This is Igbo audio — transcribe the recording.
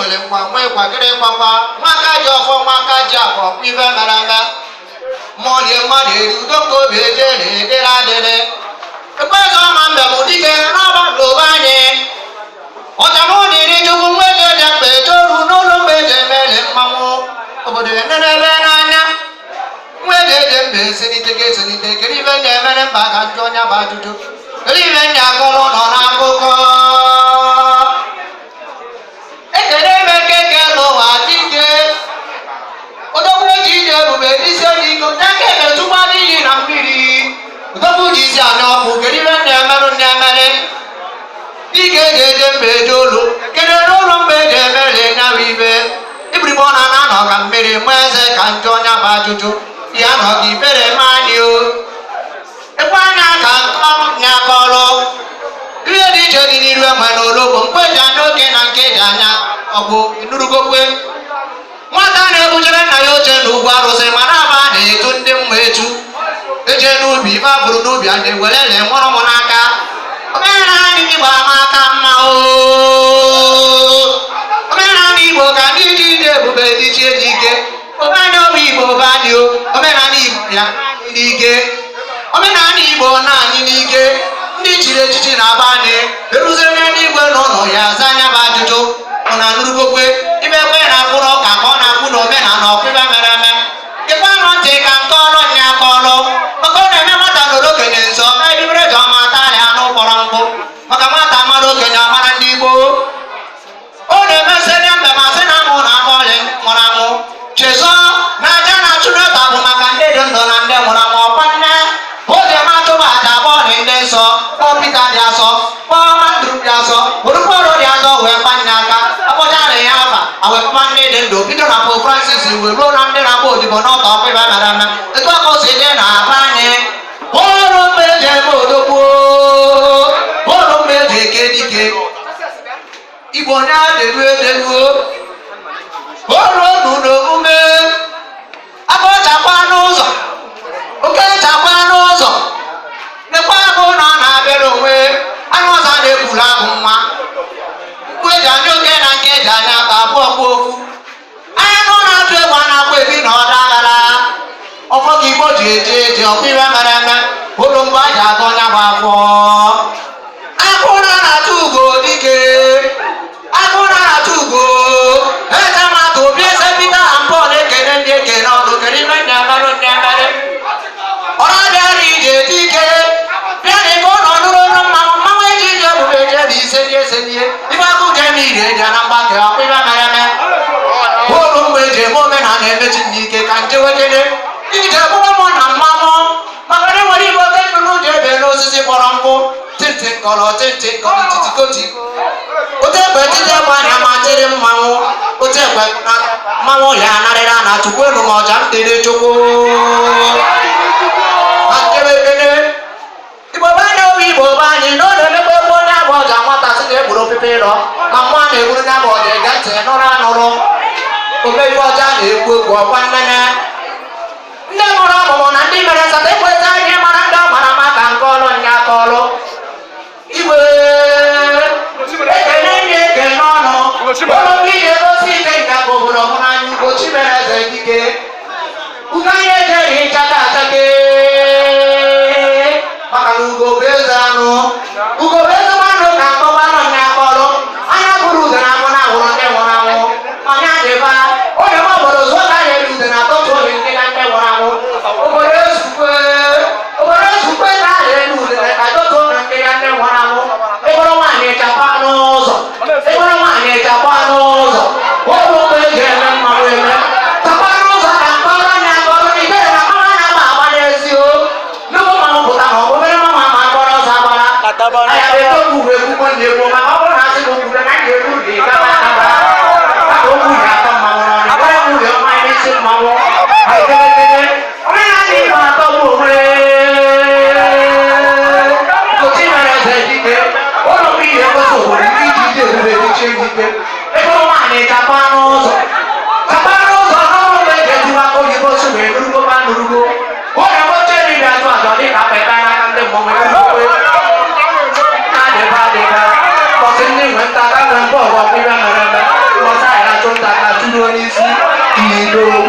Nwere ngwa nwee kwakịrị kwakwa nwaka ji ọfọ nwaka ji akọ ọkwa ife mere eme mmụọ rie mmadụ eri udo nke obi ejere dịrị adịrị ekpeze ọma mbem dike n'ọba n'obe anyị ọchamụdịrị chukwu nwa eji eje mgbe etoru n'ụlọ mgbe eji emele mmanwụ obodo enenebe n'anya nwa eji eje mba eselite ga eselite. Kedu ibe na-emere mba ka njụ onye bụ ajụjụ? Kedu ibe ndị akọrọ nọ n'akụkọ ekele eme keke n'ụwa dike odogwu eji ije ebube isi iko n'aka emetụkwa n'iyi na mmiri odogwu ji isi anya ọkụ. Kedu ibe na-emerụ na-emere dike eji eje mba eje olu? Kedu n'ụlọ mgbe eji emere nyawa ibe ibirigbo na na anọ ka mmiri nwa eze ka njọ onye bụ ajụjụ ya nọ gị ibere ma anyị o ekwe anya ka nkọ nya kọrọ ihe dị iche dị n'iru enwe na ologbo mkpe eji anya oke na nke eji anya ọgwụ nurugokwe. Nwata na-ebuchere nna ya oche n'ugwu arụsị mana aba na-etu ndị mma etu eje n'ubi ife abụrụ n'ubi a na-ewere le nwụrụ m n'aka. Omenala Igbo ama aka mma o. Omenala Igbo ka ndị ji ije ebube dị chie n'ike. Omenala Igbo bụ o omenala Igbo ya n'ike. Omenala Igbo na anyị n'ike. Ndị chiri echichi na-aba anyị eruzie n'eluigwe n'ụlọ ya aza anya bụ ajụjụ ọ na-anụrụgokwe ibe ekwe na-akwụrụ ụka ka ọ na-akwụ na omenala ọkwa ibe mere eme. Gekwa nụ ntị ka nke ọlụ nya aka ọlụ maka ọ na-eme nwata nọrọ okenye nso ebibere ji ọma atarị anụ kpọrọ nkụ maka nwata mara okenye ọmara ndị Igbo. Ọ na-emesị ndị mbe ma sị na amụ na akọ ọlị nwụrụ anwụ chezọ na aja na-achụ n'ụta bụ maka ndị dị ndụ na ndị nwụrụ anwụ. Ọkwa nne o ji eme achụba aja bọọlụ ndị nsọ kpọọ Pita dị asọ kpọọ Andru dị asọ orukpọrụ dị asọ wee kpanye aka akpọchara ya afa awekpa ndị dị ndụ bido na Pope Francis wee ruo na ndị na-agba odibo n'ọtọ ọkwa ibe mere eme etu aka o si dị na aba anyị bụrụ mgbe eji eme odogwu bụrụ mgbe eji eke dike Igbo na-adịru edeluo olu n'omume aka n'ụzọ oke chakwa n'ụzọ nekwa agụ na ọ na-abịara onwe anụ ọzọ na-ekwuru agụ nwa mkpu eji anya oke na nke eji anya aka abụọ kwa ofu anụ na-atụ egwu a na-akwa ebi na ọdọ aghara ọfọ ka Igbo ji eje eje ọkwa iwe mere eme ụlọ mgbe a ji agụ ọnya bụ afọ akụra na-atụ ugo dike akụra na-atụ ugo eze mmadụ obi eze Peter and Paul ekele ndị ekele ọnụ kedu ibe ndị emerụ ndị emere ọ na-abịara ije dike bịa na ebe ọ nọ nụrụ ọnụ mmanwụ mmanwụ eji ije ebube eje na ise ndị ese ndị ife akụ jem iri eji na mgbake ọkwa ibe mere eme bụrụ mgbe eji eme omenala emechi n'ike ka njewekele ije egbugbo mụ na mmanwụ maka na enwere igwe oke nnụnụ ji ebe n'osisi kpọrọ nkụ tịntị nkọrọ tịntị nkọrọ titikoti otu ekwe titi egbe anya ma tịrị mmanwụ otu ekwe na mmanwụ ya anarịra na chukwu elu ma ọja m dịrị chukwu ma njewekele Igbo be anyị obi Igbo be anyị na ọ na-emekwa egbu onye agba ọja nwata sị na egburu opipi ịrọ ma mmụọ na-egburu onye agba ọja ege ntị nụrụ anụrụ omeife ọja na-egwu egwu ọkwa nnene ndị mụrụ ọmụmụ na ndị mere nsata ekwesị anyị mara ndị ọ mara maka nke ọlụ nya aka ọlụ igwe ekele ndị ekele ọnụ ụlọ ihe gosi ike nka ka obodo hụ n'anya ugochi mere eze dike ugo anyị ejeghị ịchaka achake maka na ugo bụ eze anụ ugo bụ ezigbo anụ ka nkọwa anụ nya aka ọlụ anya bụrụ ude na amụ na ahụrụ ndị nwụrụ anwụ ọnya dịba onye ma obodo zụọ ka a na-eri ude na atọtụ obi ndị na ndị nwụrụ anwụ obodo ezukwe obodo ezukwe ka a na-eri ude na atọtụ obi ndị na ndị nwụrụ anwụ ịbụrụ nwaanyị chakwa n'ụzọ ịbụrụ nwaanyị chakwa n'ụzọ ụlọ ụmụ eji eme mmanwụ eme chakwa n'ụzọ ka nkọrọ anya akọrọ na ibere na mmanwụ na-agba agba n'ezi o nnukwu mmanwụ pụta na ọ bụ obere mmanwụ ama akọrọ ọzọ agbara anya bụ ebe okwu ekwukwo na-ekwu maka ọ bụrụ na asị na okwu na anyị eru uri gaba agaba maka okwu ji atọ mmanwụ n'ọnụ ebere m uri ọma n'isi mmanwụ anyị omenala Igbo atọ bụ onwe gochi mere eze dike ụlọ m ihe gosi obodo iji ije ebube dichie dike ebe nwaanyị chakwa n'ụzọ chakwa n'ụzọ n'ọrụ mgbe eji etiwa aka oyibo si wee nurugo ma nurugo onye moche eriri atụ atọ dịka akpa ebe n'aka ndị mmọnwụ erugokwe na-adịba adịba mbọsị ndị nwe nta aka nwe mbọ ọgọ ọkwa ibe mere eme mbọsị anyị. Igbo.